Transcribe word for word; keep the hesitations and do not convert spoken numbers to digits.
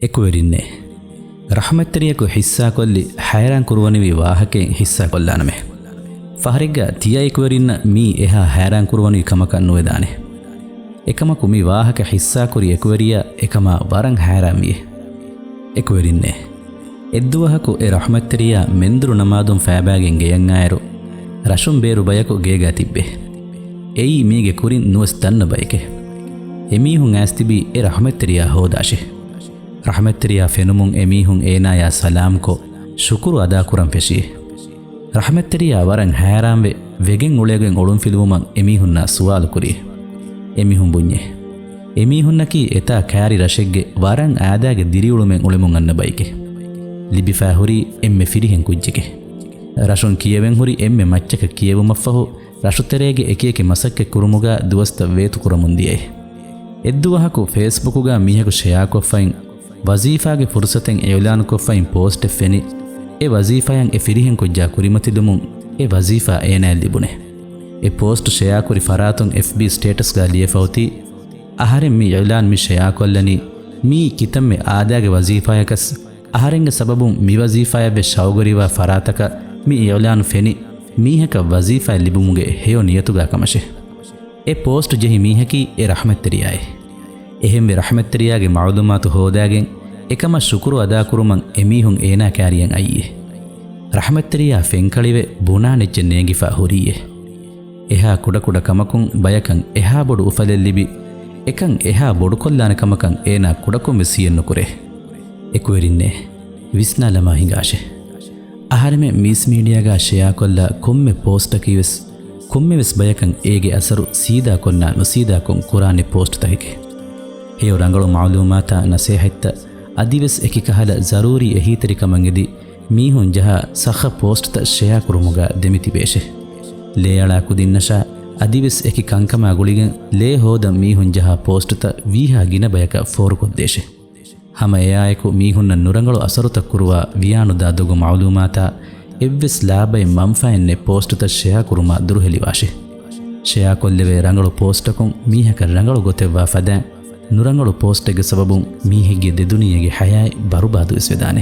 އެކުވެރިންނޭ. ރަޙްމަތްތެރިޔަކު ޙިއްސާކޮށްލި ޙައިރާން ކުރުވަނިވި ވާހަކައެއް ޙިއްސާކޮށްލާނަމޭ. ފަހަރެއްގަ ތިޔަ އެކުވެރިންނަށް މީ އެހާ ޙައިރާން ކުރުވަނިވި ކަމަކަށް ނުވެދާނެ. އެކަމަކު މި ވާހަކަ ޙިއްސާކުރި އެކުވެރިޔާ އެކަމާ ވަރަށް ޙައިރާންވިއޭ. އެކުވެރިންނޭ. އެއްދުވަހަކު އެ ރަޙްމަތްތެރިޔާ މެންދުރު ނަމާދުން ފައިބާގެން ގެޔަށް އާއިރު، ރަށުން ބޭރު ބަޔަކު ގޭގާ ތިއްބޭ. އެއީ މީގެ ކުރިން ނުވެސް ދަންނަ ބައެކޭ. އެމީހުން އައިސް ތިބީ އެ ރަޙްމަތްތެރިޔާ ހޯދާށޭ. ރަޙްމަތްތެރިޔާ ފެނުމުން އެމީހުން އޭނާޔާ ސަލާމްކޮށް، ޝުކުރު އަދާކުރަން ފެށިއޭ. ރަޙްމަތްތެރިޔާ ވަރަށް ހައިރާންވެ، ވެގެން އުޅޭގޮތް އޮޅުންފިލުވުމަށް އެމީހުންނާ ސުވާލު ކުރިއޭ. އެމީހުން ބުންޏޭ. އެމީހުންނަކީ އެތާ ކާރި ރަށެއްގެ ވަރަށް އާދައިގެ ދިރިއުޅުމެއް އުޅެމުން އަންނަ ބައެކޭ. ލިބިފާ ހުރީ އެންމެ ފިރިހެން ކުއްޖެކޭ. ރަށުން ކިޔެވެން ހުރި އެންމެ މައްޗަކަށް ކިޔެވުމަށްފަހު، ރަށުތެރޭގެ އެކިއެކި މަސައްކަތް ކުރުމުގާ ދުވަސްތައް ވޭތުކުރަމުން ދިޔައޭ. އެއްދުވަހަކު ފޭސްބުކުގާ މީހަކު ޝެއާކޮށްފައިން، ވަޒީފާގެ ފުރުސަތެއް އިޢުލާނުކޮށްފައިން ޕޯސްޓެއް ފެނި، އެ ވަޒީފާޔަށް އެ ފިރިހެން ކުއްޖާ ކުރިމަތިލުމުން އެ ވަޒީފާ އޭނާޔަށް ލިބުނޭ. އެ ޕޯސްޓު ޝެއާކުރި ފަރާތުން އެފްބީ ސްޓޭޓަސްގާ ލިޔެފަ އޮތީ، އަހަރެން މި އިޢުލާން މި ޝެއާކޮށްލަނީ މީ ކިތަންމެ އާދައިގެ ވަޒީފާޔަކަސް، އަހަރެންގެ ސަބަބުން މި ވަޒީފާޔަށްވެސް ޝައުގުވެރިވާ ފަރާތަކަށް މި އިޢުލާނު ފެނި މީހަކަށް ވަޒީފާއެއް ލިބުމުގެ ހެޔޮ ނިޔަތުގާ ކަމަށޭ. އެ ޕޯސްޓު ޖެހި މީހަކީ އެ ރަޙްމަތްތެރިޔާއޭ. އެހެންވެ ރަޙްމަތްތެރިޔާގެ މަޢުލޫމާތު ހޯދާގެން އެކަމަށް ޝުކުރު އަދާކުރުމަށް އެމީހުން އޭނާ ކާރިޔަށް އައީއޭ. ރަޙްމަތްތެރިޔާ ފެންކަޅިވެ ބުނާނެއްޗެއް ނޭނގިފަ ހުރީއޭ. އެހާ ކުޑަކުޑަ ކަމަކުން ބަޔަކަށް އެހާ ބޮޑު އުފަލެއް ލިބި، އެކަން އެހާ ބޮޑުކޮށްލާނެ ކަމަކަށް އޭނާ ކުޑަކޮށްވެސް ހިޔެއްނުކުރޭ. އެކުވެރިންނޭ، ވިސްނާލަމާ ހިނގާށޭ. އަހަރެމެން މީސް މީޑިއާގާ ޝެއާކޮށްލާ ކޮންމެ ޕޯސްޓަކީވެސް، ކޮންމެވެސް ބަޔަކަށް އޭގެ އަސަރު ސީދާކޮށް ނާ ނުސީދާކޮށް ކުރާނެ ޕޯސްޓްތަކެކޭ. ހެޔޮ ރަނގަޅު މަޢުލޫމާތާ ނަސޭހަތްތައް އަދިވެސް އެކި ކަހަލަ ޒަރޫރީ އެހީތެރިކަމަށް އެދި، މީހުން ޖަހާ ސައްހަ ޕޯސްޓްތައް ޝެއާ ކުރުމުގާ ދެމިތިބޭށޭ. ލޭއަޅާ ކުދިންނަށާ އަދިވެސް އެކި ކަންކަމާ ގުޅިގެން ލޭ ހޯދަން މީހުން ޖަހާ ޕޯސްޓްތައް ވީހާ ގިނަ ބަޔަކަށް ފޯރުކޮށްދޭށޭ. ހަމަ އެއާއެކު މީހުންނަށް ނުރަނގަޅު އަސަރުތައް ކުރުވާ ވިޔާނުދާ ދޮގު މަޢުލޫމާތާ އެއްވެސް ލާބައެއް މަންފާއެއް ނެތް ޕޯސްޓްތައް ޝެއާ ކުރުމާ ދުރުހެލިވާށޭ. ޝެއާކޮށްލެވޭ ރަނގަޅު ޕޯސްޓަކުން މީހަކަށް ރަނގަޅު ގޮތެއްވާ ފަދައިން، ނުރަނގަޅު ޕޯސްޓެއްގެ ސަބަބުން މީހެއްގެ ދެދުނިޔޭގެ ޙަޔާތް ބަރުބާދުވެސް ވެދާނެ.